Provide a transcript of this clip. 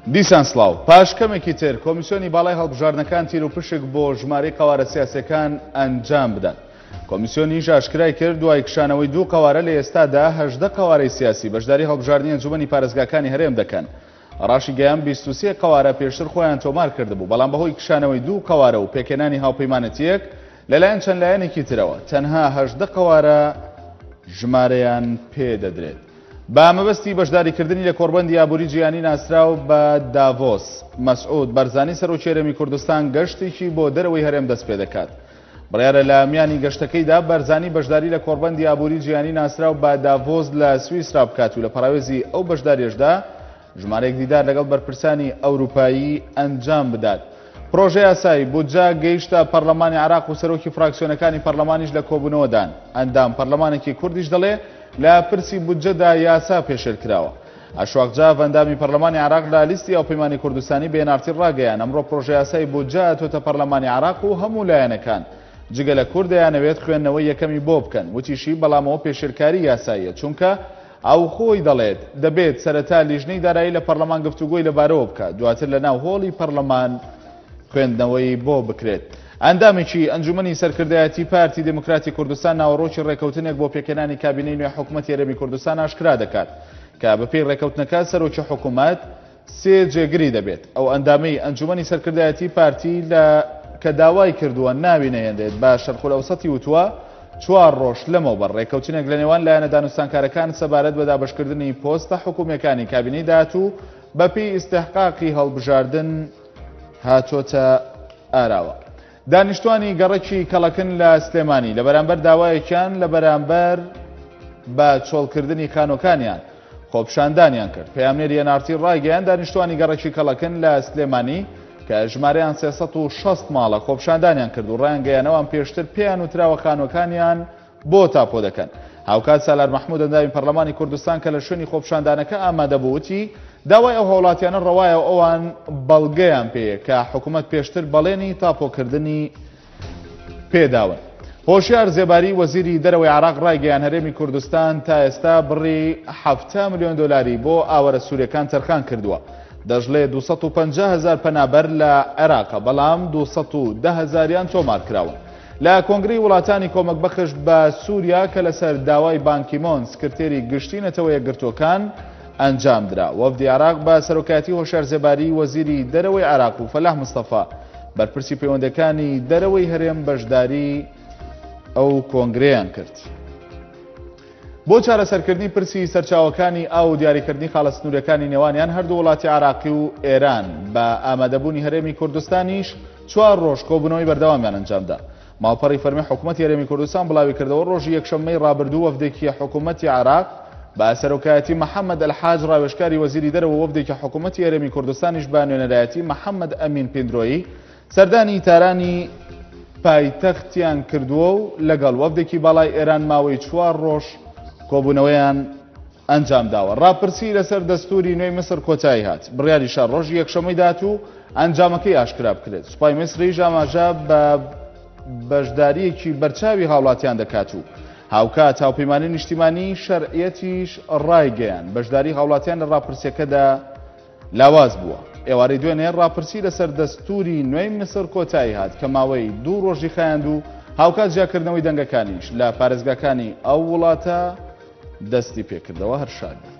دیسان سڵاو. پاش کەمێکی تر کۆمیسیۆنی باڵای هەڵبژاردنەکان تیروپشک بۆ ژمارەی قەوارە سیاسیەکان ئەنجام بدات. کۆمیسیۆنیش ئاشکرای کرد دوای کشانەوەی دوو قەوارە لە ئێستادا 18 قەوارەی سیاسی بەشداری هەڵبژاردنی ئەنجومەنی پارێزگاکانی هەرێم دەکەن. ڕاشیگەیاند 23 قەوارە پێشتر خۆیان تۆمار کردبوو بەڵام بەهۆی کشانەوەی دوو قەوارە و پێکهێنانی هاوپەیمانەتییەک لەلایەن چەند لایەنێکی ترەوە تەنها 18 قەوارە ژمارەیان پێدەدرێت. بە مەبەستی بەشداریکردنی لە کۆڕبەندی ئابووری جیهانی ناسراو بە داڤۆس، مەسعود بەرزانی سەرۆکی هەرێمی کوردستان گەشتێکی بۆ دەرەوەی هەرێم دەست پێدەکات. بڕیارە لە میانی گەشتەکەیدا بەرزانی بەشداری لە کۆڕبەندی ئابووری جیهانی ناسراو بە داڤۆس لە سویسرا بکات و لە پەراوێزی ئەو بەشداریەشدا ژمارەیەک دیدار لەگەڵ بەرپرسانی ئەوروپایی ئەنجام بدات. پرۆژەیاسای بودجە گەیشتە پەرلەمانی عێراق و سەرۆکی فراکسیۆنەکانی پەرلەمانیش لە کۆبوونەوەدان. ئەندام پەرلەمانێکی کوردیش دەڵێ لە پرسی بودجەدا یاسا پێشێل کراوە. ئەشواق جاف ئەندامی پەرلەمانی عێراق لە لیستی هاوپەیمانی کوردستانی بە ئێن ئاڕ تی ڕاگەیان ئەمڕۆ پرۆژەیاسای بودجە هاتووەتە پەرلەمانی عێراق و هەموو لایەنەکان جگە لە کورد دەیانەوێت خوێندنەوەی یەکەمی بۆ بکەن. وتیشی بەڵام ئەوە پێشێلکاری یاساییە چونکە ئەو خۆی دەڵێت، دەبێت سەرەتا لیژنەی دارایی لە پەرلەمان گفتوگۆی لەبارەوە بکات، دواتر لەناو هۆڵی پەرلەمان خوێندنەوەی بۆ بکرێت. ئەندامێکی ئەنجومەنی سەرکردایەتی پارتی دیموکراتی کوردستان ناوەڕۆکی ڕێکەوتنێک بۆ پێکهێنانی کابینەی نوێ حکومەتی هەرێمی کوردستان ئاشکرا دەکات کە بەپێی ڕێکەوتنەکە سەرۆکی حکومەت سێ جێگری دەبێت. ئەو ئەندامەی ئەنجومەنی سەرکردایەتی پارتی لە کە داوای کردووە ناوی نەهێنرێت بە شەرقولئەوسەتی وتووە، چوار ڕۆژ لەمەوبەر ڕێککەوتنێک لە نێوان لایەنە دانوستانکارەکان سەبارەت بە دابەشکردنی پۆستە حکومییەکانی کابینەی داهاتوو بەپێی ئیستحقاقی هەڵبژاردن هاتۆتە ئاراوە. دانیشتوانی گەڕەکی کەڵەکن لە سلێمانی لە بەرامبەر داوایەکیان لە بەرامبەر بە چۆڵکردنی خانۆکانیان خۆپیشاندانیان کرد. پەیامنێری ئێن ئاڕ تی ڕایگەیاند دانیشتوانی گەڕەکی کەڵەکن لە سلێمانی کە ژمارەیان 360 ماڵە خۆپیشاندانیان کرد و ڕایانگەیان ئەوان پێشتر پێیان وتراوە خانووەکانیان بۆ تاپۆ دەکەن. هاوکات سالار مەحمود ئەندامی پەرلەمانی کوردستان کە لە شوێنی خۆپیشاندانەکە ئامادە بوو وتی، داوای ئەو هاوڵاتیانە ڕەوایە و ئەوان بەڵگەیان پێیە کە حکومەت پێشتر بەڵێنی تاپۆکردنی پێداون. هۆشیار زێباری وەزیری دەرەوەی عێراق ڕایگەیان هەرێمی کوردستان تا ئێستا بڕی 70 ملیۆن دۆلاری بۆ ئاوارە سووریەکان تەرخان کردووە. دەشڵێ 250 هەزار پەنابەر لە عێراقە بەڵام 210 هەزاریان تۆمار کراون. لە کۆنگرەی وڵاتانی کۆمەکبەخش بە سووریا کە لەسەر داوای بان کیمۆن سکرتێری گشتی نەتەوە یەکگرتووەکان ئەنجامدرا، وەفدی عێراق بە سەرۆکایەتی هۆشیار زێباری وەزیری دەرەوەی عێراق و فەلاح مستەفا بەرپرسی پەیوەندەکانی دەرەوەی هەرێم بەشداری ئەو کۆنگرەیان کرد. بۆ چارەسەرکردنی پرسی سەرچاوەکانی ئاو و دیاریکردنی خاڵە سنووریەکانی نێوانیان هەردوو وڵاتی عێراقی و ئێران بە ئامادەبوونی هەرێمی کوردستانیش چوار ڕۆژ کۆبوونەوەی بەردەوامیان ئەنجامدا. ماڵپەڕی فەرمی حکومەتی هەرێمی کوردستان بڵاویکردەوە ڕۆژی یەکشەممەی ڕابردوو وەفدێکی حکومەتی عێراق بە سەرۆکایەتی محەممەد ئەلحاج ڕاوێژکاری وەزیری دەرەوە وەفدێکی حکومەتی هەرێمی کوردستانیش بە نوێنەرایەتی محەممەد ئەمین پیندرۆیی سەردانی تارانی پایتەختیان کردووە و لەگەڵ وەفدێکی باڵای ئێران ماوەی چوار ڕۆژ کۆبوونەوەیان ئەنجامداوە. ڕاپرسی لەسەر دەستووری نوێی میسر کۆتایی هات، بڕیاریشە ڕۆژی یەکشەممەی داهاتوو ئەنجامەکەی ئاشکرا بکرێت. سوپای میسریش ئاماژە بە بەشدارییەکی بەرچاوی هاوڵاتیان دەکات و هاوکات هاوپەیمانی نیشتیمانی شەرعیەتیش ڕایگەیاند بەشداری هاوڵاتیان لە ڕاپرسیەکەدا لاواز بووە. ئێوارەی دوێنێ ڕاپرسی لەسەر دەستووری نوێی میسر کۆتایی هات کە ماوەی دوو ڕۆژی خایاند و هاوکات جیاکردنەوەی دەنگەکانیش لە پارێزگاکانی ئەو وڵاتە دەستی پێکردەوە هەر شاد بن.